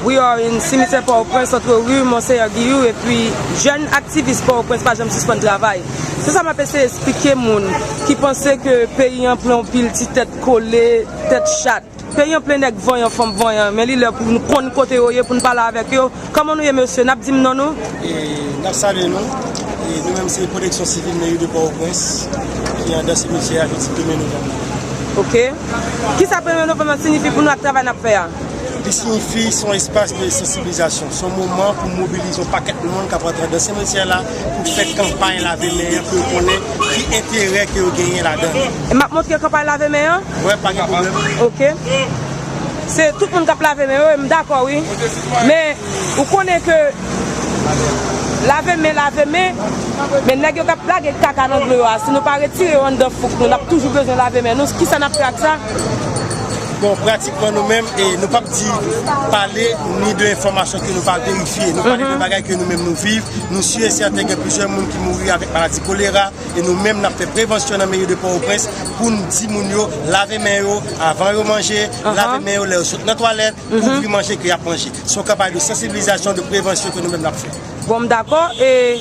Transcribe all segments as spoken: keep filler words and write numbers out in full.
We are in Simitè Pòtoprens, antre rue Monseigneur Guilloux, epi jèn aktivis Pòtoprens pa janm sispann travay. Se sa m ap eseye esplike moun ki panse ke peyi an plen yon pil ti tèt kole, tèt chat. Peyi an plen nèg vanyan, fanm vanyan, men li lè pou nou konn kote yo ye, pou nou pale avèk yo. Kòman nou ye, mesye? N ap di m non nou? E n ap salye nou. E nou menm se Pwoteksyon Sivil Meri de Pòtoprens ki anndan simityè a jodi premye novanm nan. Ok. Kisa premye novanm nan siyifi pou nou ak travay n ap fè a? Li siyifi se yon espas de sansibilizasyon, se yon moman pou mobilize yon pakèt moun k ap rantre anndan simityè la pou fè kanpay lave men an, pou yo konnen ki enterè ke yo genyen ladan l. E m ap montre kanpay lave men an? Wè, pa gen pwoblèm. Ok. Se tout moun k ap lave men yo, m dakò, wi. Men, ou konnen ke lave men, lave men, men nèg yo k ap lage kaka nan dlo yo a, si nou pa retire yo anndan fouk nou, n ap toujou bezwen lave men nou. Kisa n ap fè ak sa? Bon, pratikman nou menm, e nou p ap di pale ni de enfòmasyon ke nou pa verifye. Nou pale de bagay ke nou menm nou viv. Nou si e sèten gen plizyè moun ki mouri avèk maladi kolera. E nou menm, n ap fè prevansyon nan meri de Pòtoprens pou n di moun yo lave men yo avan yo manje, lave men yo lè yo sot nan twalèt, kouvri manje ke y ap manje. Se yon kanpay de sansibilizasyon, de prevansyon ke nou menm n ap fè. Bon, m dakò. E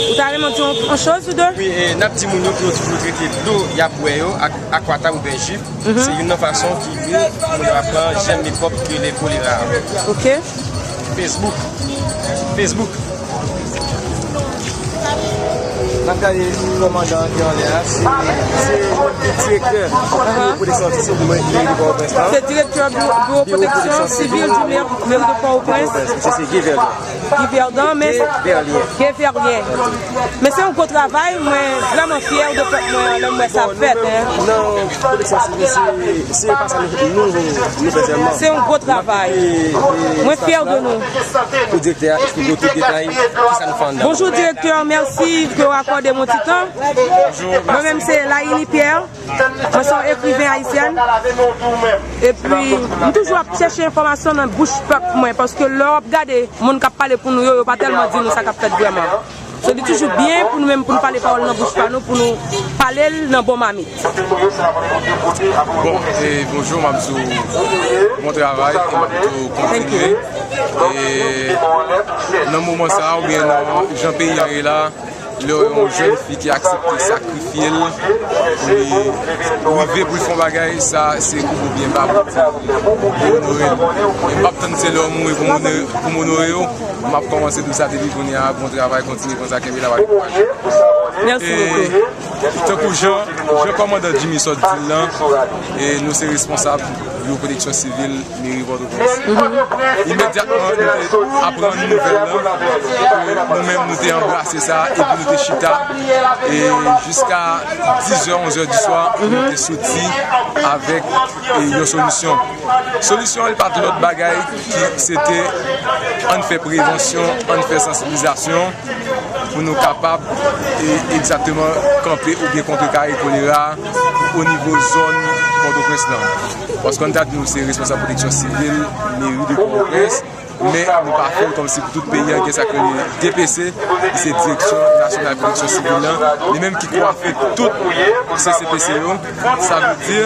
ou ta renmen di yon, yon choz ou de? Wi, e n ap di moun yo pou yo toujou trete dlo y ap bwè yo ak akwatab oubyen jif. Se youn nan fason ki moun yo ap pran jèm mikwòb ki rele kolera a. Ok. Facebook. Facebook. N ap gade kòmandan ki anlè a, se, se direktè biwo pwoteksyon sivil meri de Pòtoprens lan. Se direktè biwo, biwo pwoteksyon sivil di mè, meri de Pòtoprens. Misye se Guy Verlien. Guy Verlien, men Guy Verlien. Guy Verlien. Men se yon gwo travay, mwen vrèman fyè de pèp mwen lè m wè sa ap fèt, en. Nan pwoteksyon sivil, se, se pa sa nou, nou, nou fè sèlman. Se yon gwo travay. Mwen fyè de nou. Pou direktè a esplike yo tout detay kisa nou fè anndan. Bonjou direktè, mèsi ke w akòde m yon ti tan. Mwen menm se Laïni Pierre. Mwen se yon ekriven ayisyèn. Epi, m toujou ap chèche enfòmasyon nan bouch pèp mwen, paske lè w ap gade moun k ap pale pou nou yo, yo pa tèlman di nou sa k ap fèt vrèman. So, li toujou byen pou nou menm, pou nou pale pawòl nan bouch pa nou, pou nou pale l nan bon mamit. Bon, e bonjou, m ap di w bon travay, e m ap di w kontinye. E nan moman sa a, oubyen nan jan peyi an ye la, lè w wè yon jèn fi ki aksepte sakrifye l pou li rive pou l fè yon bagay, sa se kou byen ba pou di pou onore l. E m p ap tann se lè w mouri pou m onore, pou m onore w. M ap kòmanse di w sa depi kounye a, bon travay, kontinye konsa, kenbe la, w ap dekouraje. Mèsi bokou. Tankou jan, jan kòmandan Jimmy sot di l lan, e nou se responsab biwo pwoteksyon sivil meri Pòtoprens. Imedyatman, nou te aprann nouvèl lan, ke nou menm nou te anbrase sa, epi nou te chita, e jiska diz è, onz è di swa, nou te soti avèk, e, yon solisyon. Solisyon an, li pa t lòt bagay ki se te ann fè prevansyon, ann fè sansibilizasyon, pou nou kapab, e, egzakteman kanpe oubyen kontrekare kolera a o nivo zòn Pòtoprens lan. Paske nou ta di nou se responsab pwoteksyon sivil meri de Pòtoprens, men nou pa fè l kòmsi pou tout peyi an gen sa k rele D P C, ki se Direksyon Nasyonal Pwoteksyon Sivil lan, li menm ki kwafe tout C C P C yo. Sa vle di,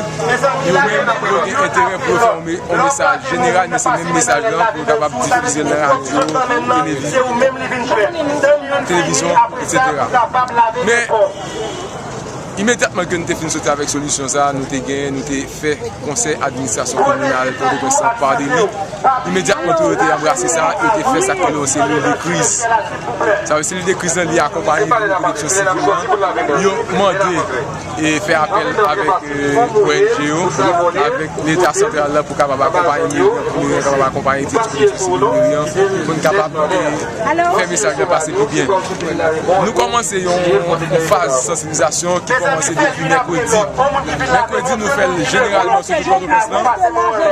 yo menm, yo gen enterè pou yo fè yon me-, yon mesaj jeneral, men se menm mesaj lan pou yo kapab difize l nan radyo, televi-, televizyon, etsetera. Men, imedyatman ke nou te fin soti avèk solisyon sa a, nou te gen, nou te fè konsèy administrasyon kominal Pòtoprens lan pa de li. Imedyatman tou, yo te anbrase sa, yo te fè sa k rele yon selil de kriz. Sa vle selil de kriz lan, li akonpaye biwo pwoteksyon sivil lan. Yo mande e fè apèl avèk, e, O N G yo, avèk Leta santral la pou kapab akonpaye meri an, pou meri an kapab akonpaye direksyon sivil meri an, pou n kapab, e, fè mesaj la pase pi byen. Nou kòmanse yon, yon faz sansibilizasyon ki kòmanse depi mèkredi. Mèkredi, nou fè l jeneralman sou tout Pòtoprens lan.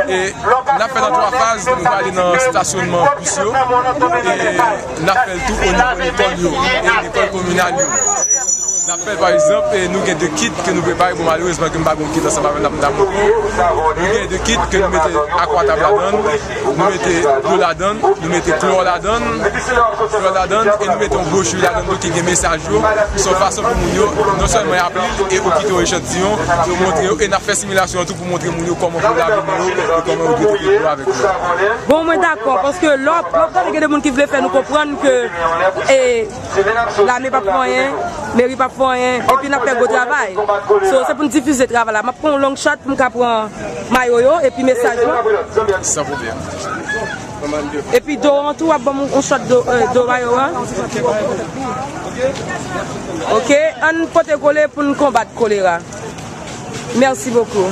E n ap fè l an twa faz, nou prale nan stasyonman bis yo. E n ap fè l tou o nivo lekòl yo, e lekòl kominal yo. N ap Pa egzanp, e, nou gen de kit ke nou prepare, bon, malerezman ke m pa gen yon kit ansanm avè m, m t ap montre w. Nou gen de kit ke nou mete akwatab ladan l, nou mete dlo ladan l, nou mete klò ladan l, klò ladan l, e nou mete yon bwochi ladan l tou ki gen mesaj yo, ki se yon fason pou moun yo non sèlman y ap li l, e ou kite yon echantiyon, yo montre yo, e n ap fè similasyon an tou pou montre moun yo kòman pou lave men yo, e kòman yo dwe trete dlo avèk dlo. Bon, mwen dakò, paske lè w ap, lè w ap tande gen de moun ki vle fè nou konprann ke, e, lame p ap fè anyen, meri p ap fè anyen, epi n ap fè gwo travay. So, se pou n difize travay la. M ap pran yon long shot pou m ka pran mayo yo, epi mesaj lan. San pwoblèm. Epi do an tou, w ap ban m yon shot do, e, do mayo an. Ok, ann pote kole pou n konbat kolera. Merci beaucoup.